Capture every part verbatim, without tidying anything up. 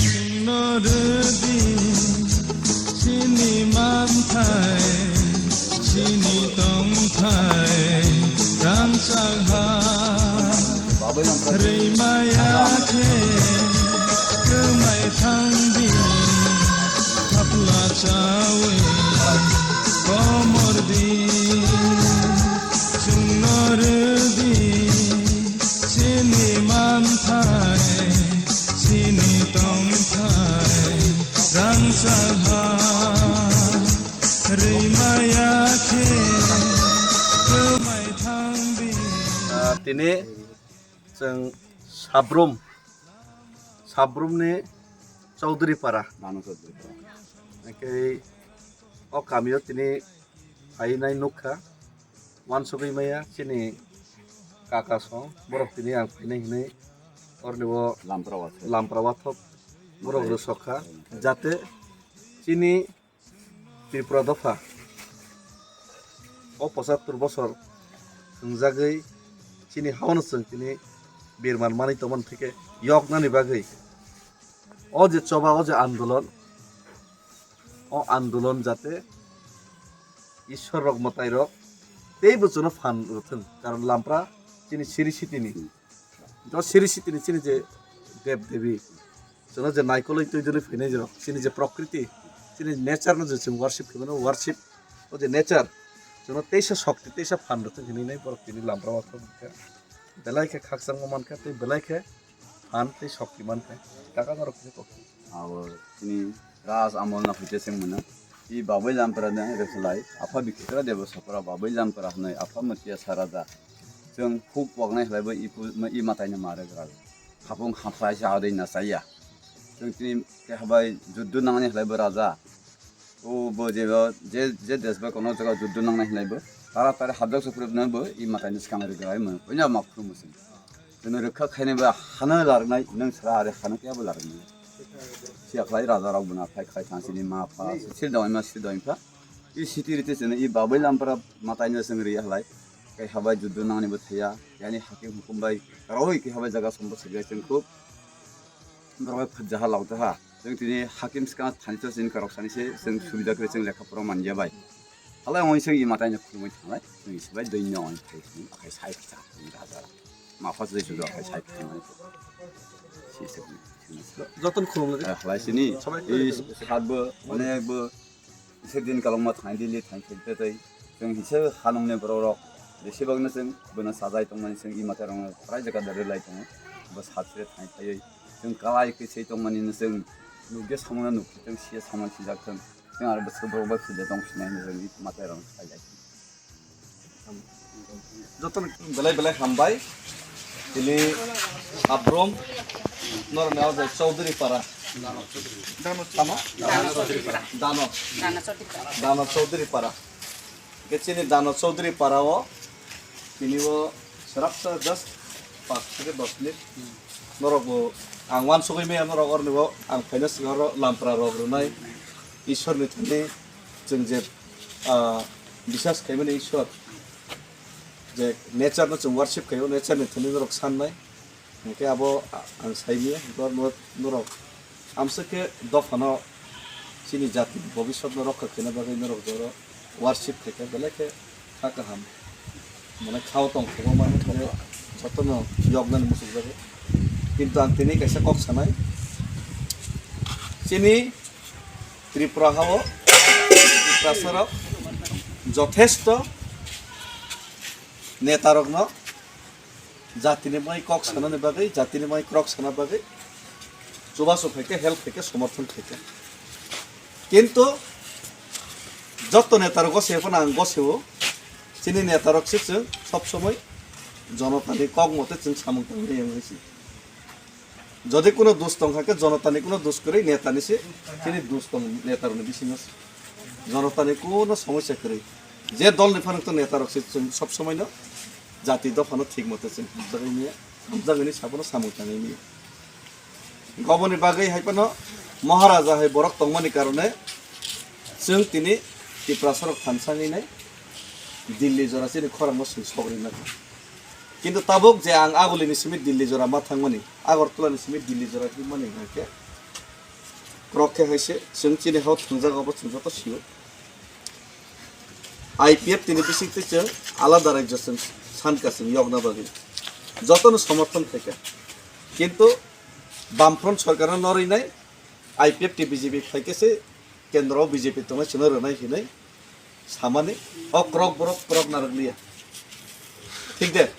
Chwngno rwdi chini manthai, chini tongthai rangchak ha. Rwimaya khe kwmai thangdi, thapla chawi komordi. Chwngno rwdi chini manthai, chini tongthai rangchak ha. Rwimaya khe kwmai thangdi. Ah, tini chwng Sabrum, Sabrumni Chaudhuri Para. Dano Chaudhuri Para. Hingke o kamio tini phainai nukha. Wansugwi maya chini kaka song, borok tini ang phainai hinwi orni o Lampra wathok. Lampra wathok borok rwsokha. Jate chini Tripura dopha o pochattor bosor hwngjagwi chini haono chwng tini birman manwi tongmani thike yoknani bagwi o je choba, o je andolon, o andolon jate Ishwar rok, mwtai rok teibo chwngno phan rwthwng, karon Lampra chini siri sitini. Jora siri sitini chini je dev devi, chwngno je naikolwi twi dwlwi phainai rok, chini je prokriti, chini nature no je chwng worship khaimano, worship o je nature, chwngno teisa shokti, teisa phan rwthwng hinwi nai borok tini Lampra wathok mankha. Belai khe khakchangma mankha tei belai khe phan tei shokti mankha. Kaka norok kisa kok. Abo chini Raj amol no hwnkhe se mano. I Babai Lampra no rwkhlai, Apha Bikithra Deba Sokra Babai Lampra hwnwi Apha Matiya Sarada. Chwng khub poknai khlaibo i pu-, i matai no ma rwkra. Khapung khapsai se adai na chaya. Chwng tini keha bai juddu nangni khlaibo raja. O bo je, je, je desh bai kono jaga juddu nangnai hinai bo. Tara tara hapjak se phuru bo i matai ni swkang rwkrai mo. Oino ma phuru mo se. Tini rwkha khainai ba hano larnai, nwng sra are hano kebo larnai. Siya khlai raja rok bwna phai khai thang sini ma pha, sil dong ma sil dong pha. I siti rite sini i Babai Lampra matai no seng ri halai. Kai habai juddu nangni bo thaya. Yani hakim hukum bai karoi kai habai jaga sombo sigi seng khub. Borok bai phajjaha lautaha. Chwng tini hakim swkang thani to chini karok sani se chwng subida khe chwng lekha pora manya bai. Halai ongoi chwng i matai no khulumui thanglai. Chwng isibai doi no ongoi phai chwng akhai sai kisa chwng raja. Ma phas dei sudo akhai sai kisa mani. Si se chwng. Joton khulumlai. Halai sini. Sabai i khe. Sat bo onek bo Isor din kalongma thang dili thang thang tei tei. Chwng hisa hanung ni borok rok. Besi bagno chwng bwna sajai tongmani chwng i mata rok no prai jaga da rwlai tongo. Bo sat se thang thaiwi. Chwng kalai khe sei tongmani no chwng nukya samano nukya chwng siya samani sijak thwng. Chwng aro bwswk borok bai philya tong sinai hinwi chwng i mata rok no sajai. Jotono belai belai hambai. Tini Abrom, norok ni o je Chaudhuri Para. Tamo? Dano Chaudhuri Para. Dano. Dano Chaudhuri Para. Dano Chaudhuri Para. Ke chini Dano Chaudhuri Para o, tini o seraksa just pas theke dos minute. Norok bo ang wansugui maya norok orni bo ang phaina sing oro lampra rok rwnai. Ishwar ni thani chwng je, ah, biswas khaimani Ishwar, je nature no chwng worship khaio, nature ni thani norok sannai. Hingke abo a-, ang saimanya, norok, norok amswk khe dophano chini jati bobiswt no rokha khaina bagwi norok joro worship khaikha, belai khe kha kaham. Mane khao tong thwgo mane khe jotono yoknani muchungjago. Kintu ang tini kaisa kok sanai, chini Tripura hao Tiprasarok jothesto netarokno jatini mai kok sanani bagwi, jatini mai krok sana bagwi chubachu khaikha, help khaikha, somorthon khaikha. Kintu joto netarok goseo phano ang goseo, chini netarok se chwng sob somoi jonotani kok mote chwng samung tangwi yang si. Jodi kuno dus tong kha khe jonotani kuno dus kwrwi netani se, chini dus tong netarokni bisingo se. Jonotani kuno somosya kwrwi. Je dolni phano to netarok se chwng sob somoino jati dophano thik mote chwng hamjagwi maya, hamjagwini sabono samung tangwi maya. Oboni bagwi hai phano Maharaja hai borok tongmani karone chwng tini Tiprasarok thansangwi nai Dilli jora chini khorangno chwng sogri nai. Kintu tabuk je ang Agulini simi Dilli jora ma thangmani, Agartala ni simi Dilli jora thangmani hwnkhe, krok khe hai se chwng chini hao thangjago, bo chwng joto sio. I P F T ni bising twi chwng alada rajyo chwng sankha chwng yokna bagwi jotono somorthon khaikha. Kintu Bamfront sorkarno norwi nai I P F T B J P phaikhe se kendro B J P tongnai chwngno rwnai hinwi samani o krok borok krok narwk liya. Thik de?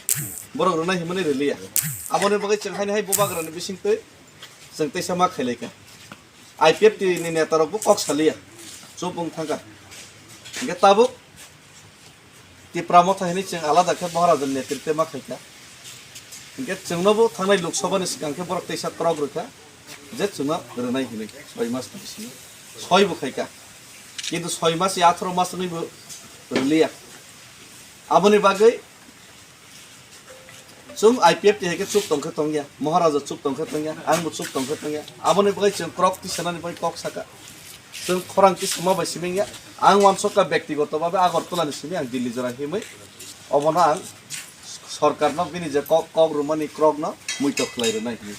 Borok rwnai hinmani rwliya. Aboni bagwi chwng haini hai bubagrani bising twi chwng teisa ma khailaikha. I P F T ni netarokbo kok saliya. Chup wng thangkha. Hinkhe tabuk Tipra Motha hinwi chwng alada khe Maharaja ni netritwe ma khaikha. Hinkhe chwngnobo thangnai Lok Sabha ni swkang khe borok teisa krok rwkha je chwngno rwnai hinwi soi mas ni bisingo. Soi bo khaikha. Kintu soi mas ya atharo mas wngwi bo rwliya. Aboni bagwi chwng I P F T hai khe chup tong khe tong ya, Maharaja chup tong khe tong ya, ang bo chup tong khe tong ya. Aboni bagwi chwng krok tisanani bagwi kok saka. Chwng khorang tisama bai simi wngya. Ang uansukha bektigoto babe Agartala ni simi ang Dilli jora himwi. Obono ang sorkarno bini je kok, kok rwmani krokno muitok khlai rwnai hinwi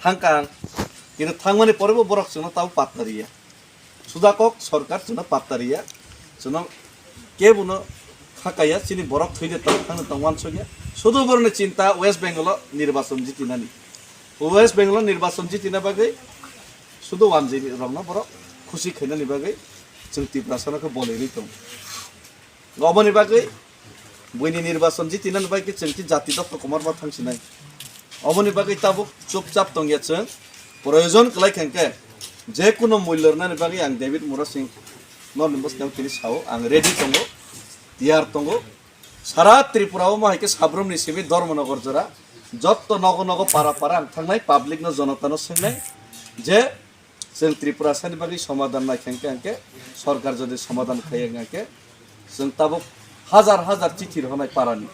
thangkha ang. Kintu thangmani porebo borok chwngno tabo patta riya. Suda kok sorkar chwngno patta riya. Chwngno kebono khakaya, chini borok thwi de tong, thang de tong uansukya. Sudu boroni chinta West Bengal o nirbachon jitinani. West Bengal o nirbachon jitina bagwi sudu wanjwi rokno borok khusi khainani bagwi chwng Tiprasano khe bolwi rwi tongo. Oboni bagwi buini nirbachon jitinani bagwi chwng khe jati dopha komarma thangsinai. Oboni bagwi tabuk chupchap tongya chwng. Proyojon kwlai kha hwnkhe je kuno mullo rwnani bagwi ang David Murasing norni bwskango tini sao, ang ready tongo, tiyar tongo. Sara Tripura o ma hai khe Sabrum ni simi Dharmanagar jora jotto nogo nogo para para ang thangnai, public no, jonota no swngnai je chwng Tripura sani bagwi somadan nai khe hwnkhe, hwnkhe sorkar jodi somadan khaiya hwnkhe, chwng tabuk hajar hajar chithi rohornai parani.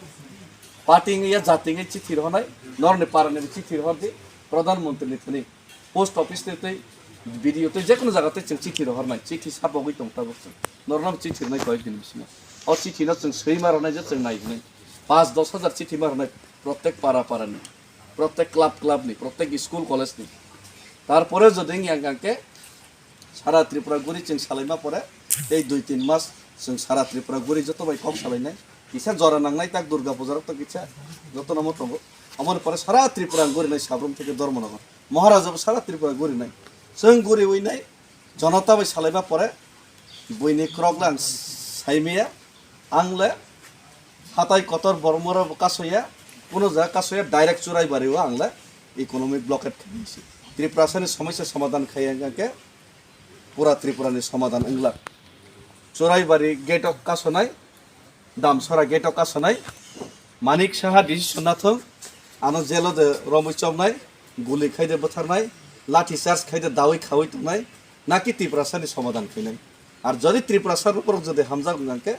Party wngya jati wngwi chithi rohornai, norni parani bo chithi rohordi, Pradhan Mantri ni thani, post office ni twi, B D O twi, jekunu jaga twi chwng chithi rohornai, chithi sabogwi tong tabuk chwng. Norno chithi rwnai koyek din bisingo. O chithi no chwng swi ma rwnai je chwng nai hwnwi. Panch dos hajar chithi ma rwnai, prottek para para ni, prottek club club ni, prottek school college ni. Tarpore jodi wngya hwnkhe, sara Tripura guri chwng salaima pore, tei dui tin mas chwng sara Tripura guri joto bai kok salainai. Kisa jora nangnai tak Durga puja rok to kisa joto no mo tongo. Amoni pore sara Tripura guri nai Sabrum theke Dharmanagar. Maharaja bo sara Tripura guri nai. Chwng guri wi nai jonota bai salaima pore buini krok lang saimaya. Ang le hatai kotor borok mora bo kasoya, kuno jaga kasoya, direct Churaibari o ang le economic blockade khainai se. Tiprasa ni somosya somadan khaiya hwnkhe pura Tripura ni somadan wnglak. Churaibari gate o kasonai, Damsara gate o kasonai, Manik Saha decision nathung, ano jail o de romwi chobnai, guli khai de bwtharnai, lathi charge khai de dawi khawi tongnai, naki Tiprasa ni somadan khainai. Ar jodi Tiprasa borok jodi hamjak wngkha hwnkhe,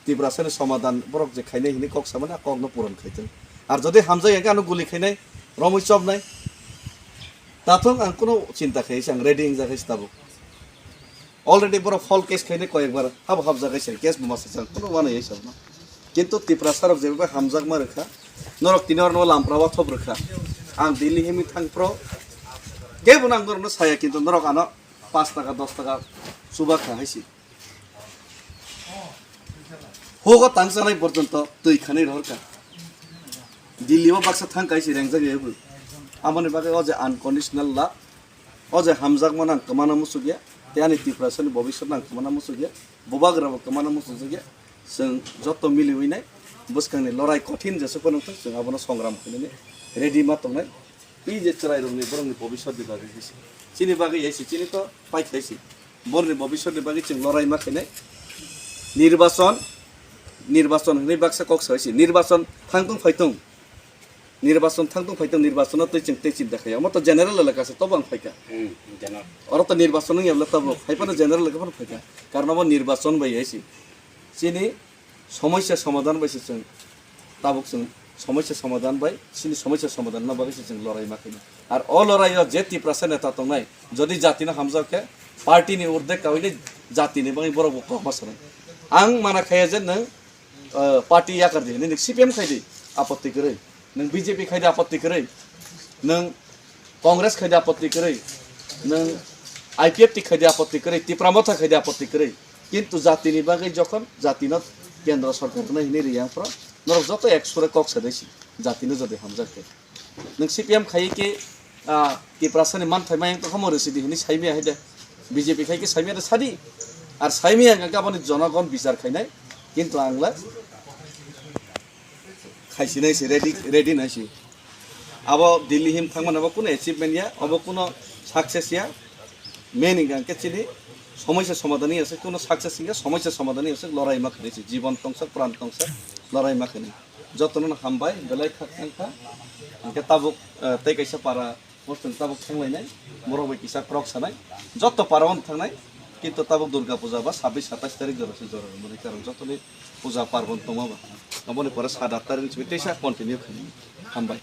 Tiprasani somadan borok je khainai hini kok samani, a kokno puron khaitong. Ar jodi hamjak ya khe ano guli khainai, romwi chobnai. Tathong ang kuno chinta khai se, ang ready wngjak hai se tabuk. Already borok fall case khainai koyekbar, habo habjak hai se, case bo masa chang kuno wanai hai se abono. Kintu Tiprasa rok jeba hamjakma rwkha, norok tini orno lampra wathop rwkha. Ang Delhi himwi thang pro, kebo nang norokno saya, kintu norok ano panch taka, dos taka chuba kha hai se. Hogo tangsanai porjonto twi khanwi rohorkha. Delhi o baksa thang kaisa rengjak ya bw. Aboni bagwi o je unconditional love, o je hamjakmano ang kwmana muchukya. Tei ani Tiprasani bobiswt nang kwmana muchungya, bubagrabo kwmana muchungjagya. Chwng joto miliwi nai bwskangni lorai kothin jesa phano wngthok, chwng abono songram khainani ready ma tongnai. Tei je chwrairokni borokni bobiswtni bagwi hai se. Chini bagwi hai se, chini to paikha hai se. Borokni bobiswtni bagwi chwng lorai ma khainai. Nirbachon, nirbachon hwnwi baksa kok sa hai se. Nirbachon thangtong phaitong. Nirbachon thangtong phaitong, nirbachono tei chwng tei chinta khaiya. Omo to general elaka se, tobo ang phaikha. Hmm, general. Oro to nirbachon wngya bwle tabuk, hai phano general elaka phano phaikha. Karon obo nirbachon bai hai se. Chini somosya somadhan bai se chwng, tabuk chwng somosya somadhan bai, chini somosya somadhan no bagwi se chwng lorai ma khainai. Ar o lorai o je Tiprasa neta tongnai, jodi jatino hamjak khe, party ni urdek kawi ni jatini bagwi borok bo kokma sanai. Ang mana khaiya je nwng, eh, party yakar di, nwng C P M khai di, apotti kwrwi. Nwng B J P khai di, apotti kwrwi. Nwng Congress khai di, apotti kwrwi. Nwng I P F T khai di, apotti kwrwi. Tipra Motha khai di, apotti kwrwi. Kintu jatini bagwi jokhon jatino kendro sorkar hwnwi hwnwi riyang phro, norok joto ek sure kok sadai si, jatino jodi hamjak khe. Nwng C P M khai khe, ah, Tiprasani manthai mayang tongkha mo rwsidi hwnwi saimaya hai de. B J P khai khe saimaya de sadi. Ar saimaya hwnkha khe aboni jonogon bichar khainai. Kintu ang le khaisinai se, ready, ready nai se. Abo Delhi him thangmani abo kuno achievement ya, abo kuno success ya. Main hwnkha khe chini somosya somadhan ya se, kuno success hwnkhe somosya somadhan ya se, lorai ma khainai se, jibon tongsak, pran tongsak, lorai ma khainai. Jotono no hambai, belai khak thang kha. Hwnkhe tabuk, eh, tei kaisa para, bosong tabuk thanglainai, borok bai kisa krok sanai, joto para on thangnai, kintu tabuk Durga Puja ba sabbish satais tarik jora se jora rwmani karon jotoni puja parbon tongma ba. Aboni pore sat at tarik ni simi teisa continue khainai. Hambai.